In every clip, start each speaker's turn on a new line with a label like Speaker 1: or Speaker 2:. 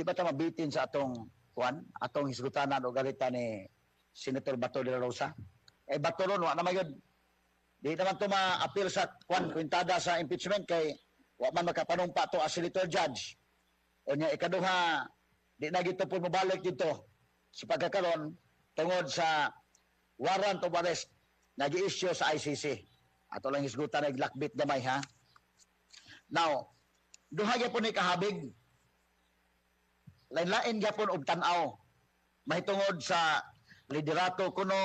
Speaker 1: Di ba ta mabitin sa atong kuan, atong hisgutanan o galita ni Senator Bato de la Rosa? Eh, Bato ron, wa na yun. Di naman to ma-appeal sa kuan, kwintada sa impeachment kay wa man makapanumpa to as senator judge. O nya ikaduha, di na gito po mobalik dito sa pagkakaron tungod sa warrant of arrest nga gi-issue sa ICC. Ato lang hisgutan, naglakbit gamay ha. Now, duha gyapon ni kahabig. Lain-lain gyapon og tan-aw mahitungod sa liderato kuno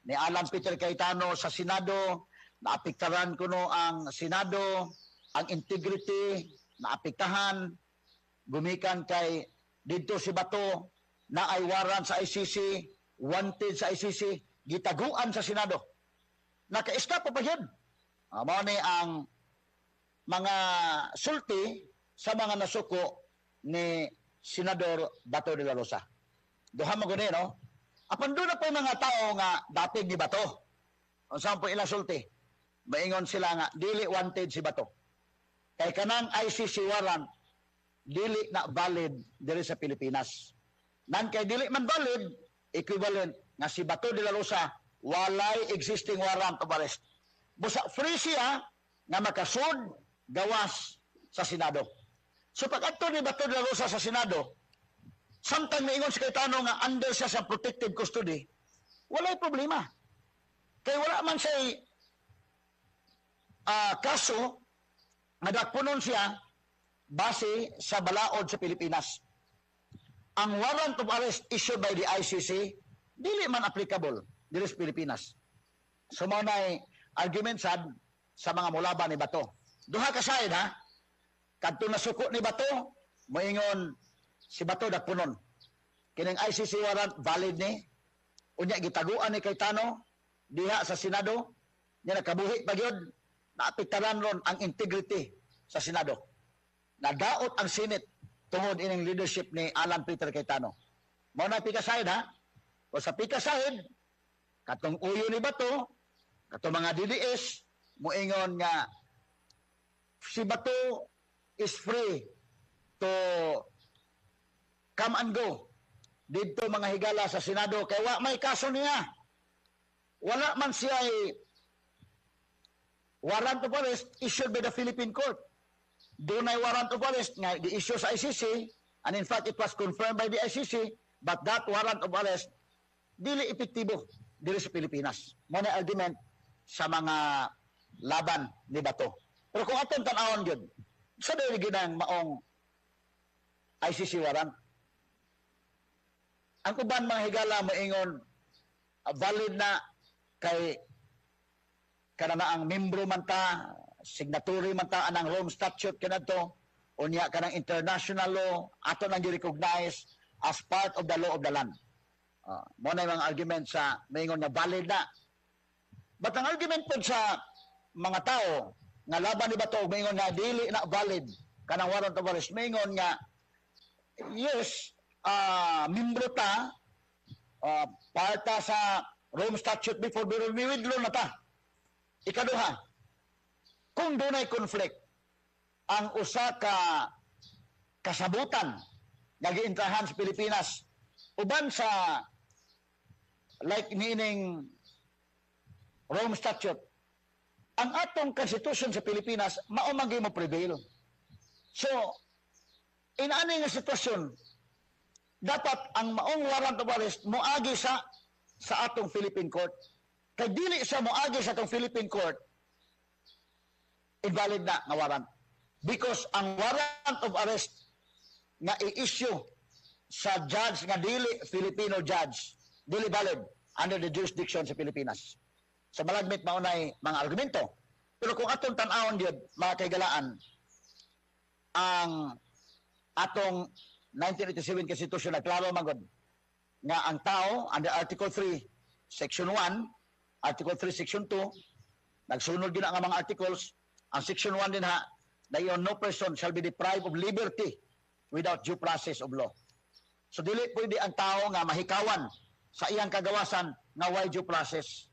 Speaker 1: ni Alan Peter Cayetano sa Senado, naapektaran kuno ang Senado, ang integrity naapektahan gumikan kay didto si Bato na ay warrant sa ICC, wanted sa ICC, gitaguan sa Senado. Naka-escape pa yun. Mao ni ang mga sulti sa mga nasuko ni Senador Bato de la Rosa. Duha man gud, no? Apan doon na po yung mga tao nga dapig ni Bato. Unsa po ilang sulti? Maingon sila nga dili wanted si Bato. Kay kanang ICC warrant dili na valid diri sa Pilipinas. Nan kay dili man valid, equivalent nga si Bato de la Rosa walay existing warrant of arrest. Busa free siya nga makasud gawas sa Senado. So pag adto ni Bato de la Rosa sa Senado, samtang maingon si Cayetano nga under siya sa protective custody, walay problema. Kay wala man siya kaso nga dakpunon siya base sa balaod sa Pilipinas. Ang warrant of arrest issued by the ICC dili man applicable diri sa Pilipinas. So mao nay argument sad sa mga mulaban ni Bato. Duha ka side ha. Kadto nasuko ni Bato, moingon si Bato dakpunon. Kining ICC warrant valid ni. Unya gitaguan ni Cayetano diha sa Senado, nya nakabuhi pa gyud, naapektaran ron ang integrity sa Senado. Nadaot ang Senate tungod ining leadership ni Alan Peter Cayetano. Mao na pika side ha. O sa pika side, katong uyo ni Bato, katong mga DDS, moingon nga si Bato is free to come and go didto, mga higala, sa Senado kay wa may kaso niya. Wala man siya ay warrant of arrest issued by the Philippine court. Dunay warrant of arrest nga gi-issue sa ICC, and in fact it was confirmed by the ICC, but that warrant of arrest dili epektibo diri sa Pilipinas. Mao na argument sa mga laban ni Bato. Pero kung atong tan-awon gyud, sa dili ginang maong ICC warrant. Ang uban, mga higala, moingon valid na kay kana ang membro man ta, signatory man ta anang Rome Statute kanadto, unya kanang international law ato nang gi-recognize as part of the law of the land. Mo na yung mga argument sa moingon nga valid na. But ang argument po sa mga tao nga laban ni Bato, moingon nga dili na valid kanang warrant of arrest, moingon nga yes, membro ta, part ta sa Rome Statute before, pero mi-withdraw na ta. Ikaduha, kung dunay conflict ang usa ka kasabutan nga giintrahan sa Pilipinas uban sa like niining Rome Statute, ang atong constitution sa Pilipinas mao man gyud mo prevail. So, inaani nga sitwasyon, dapat ang maong warrant of arrest moagi sa atong Philippine court. Kay dili sa moagi sa atong Philippine court, invalid na nga warrant. Because ang warrant of arrest nga i-issue sa judge nga dili Filipino judge, dili valid under the jurisdiction sa Pilipinas. Sa malagmit, maunay mga argumento. Pero kung atong tan-awon gyud, mga kahigalaan, ang atong 1987 Constitution nagklaro man gud nga ang tao under Article 3 Section 1, Article 3 Section 2, nagsunod gyud ang mga articles. Ang Section 1 din ha, dayon, no person shall be deprived of liberty without due process of law. So dili pwede ang tao nga mahikawan sa iyang kagawasan nga way due process.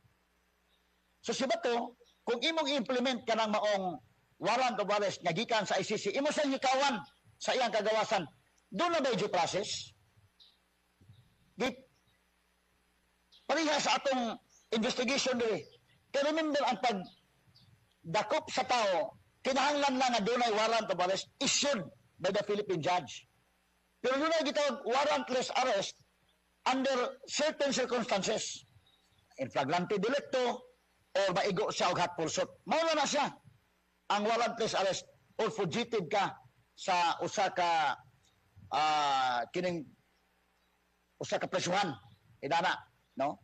Speaker 1: So si Bato, kung imong i-implement kanang maong warrant of arrest nga gikan sa ICC, imo siyang hikawan sa iyang kagawasan. Duna ba due process? Di, pareha sa atong investigation diri. Kaya remember, ang pag dakop sa tao, kinahanglan lang nga dunay warrant of arrest issued by the Philippine judge. Pero dunay gitawag warrantless arrest under certain circumstances. In flagrante delicto or maigo siya og hot pursuit. Mao na na siya ang warrantless arrest or fugitive ka sa usa ka kining usa ka presuhan inana, no?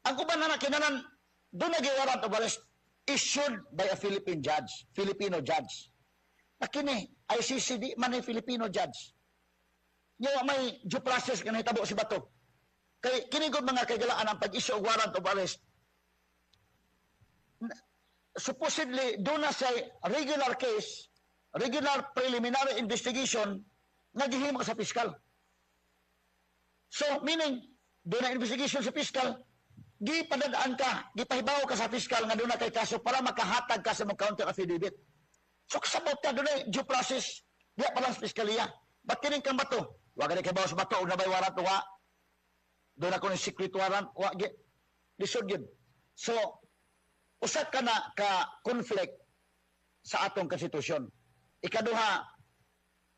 Speaker 1: Ang uban na kinahanglan duna gyud warrant of arrest issued by a Philippine judge, Filipino judge. Na kini ICC, di man ay Filipino judge. Nya may due process nga nahitabo si Bato. Kay kini gud, mga kaigalaan, ang pag-issue og warrant of arrest, supposedly duna sa regular case, regular preliminary investigation nga gihimo sa piskal. So, meaning, duna investigation sa piskal, gipadadaan ka, gipahibaw ka sa piskal nga duna kay kaso para makahatag ka sa mong counter affidavit. So, kasabot ka, duna due process, diya pa lang sa piskaliya. Ba't kining kang Bato? Wa gani kahibaw sa Bato, naa bay warrant, wa. Duna ko ng secret warrant, wa, lisod yun. So, usa ka na ka conflict sa atong konstitusyon. Ikaduha,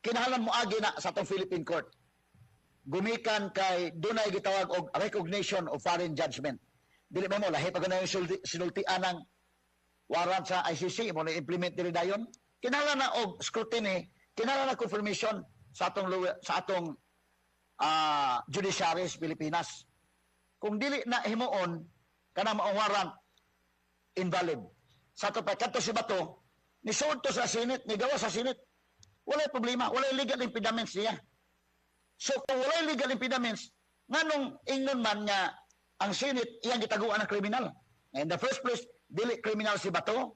Speaker 1: kinahanglan mo agi na sa atong Philippine court. Gumikan kay dunay gitawag og recognition of foreign judgment. Dili ba mo lahi pa ganay sinultian ng warrant sa ICC mo na implement diri dayon? Kinahanglan na og scrutiny, kinahanglan na confirmation sa atong judiciary sa Pilipinas. Kung dili na himuon kanang maong warrant, invalid. Sa ato pa kadto si Bato, nisuod to sa Senate, nigawa sa Senate. Walay problema, walay legal impediments niya. So kung walay legal impediments, nganong ingnon man nga ang Senate iyang gitaguan ng kriminal? In the first place, dili kriminal si Bato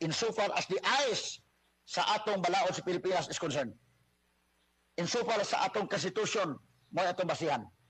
Speaker 1: insofar as the eyes sa atong balaod sa Pilipinas is concerned. Insofar as sa atong konstitusyon mo atong basihan.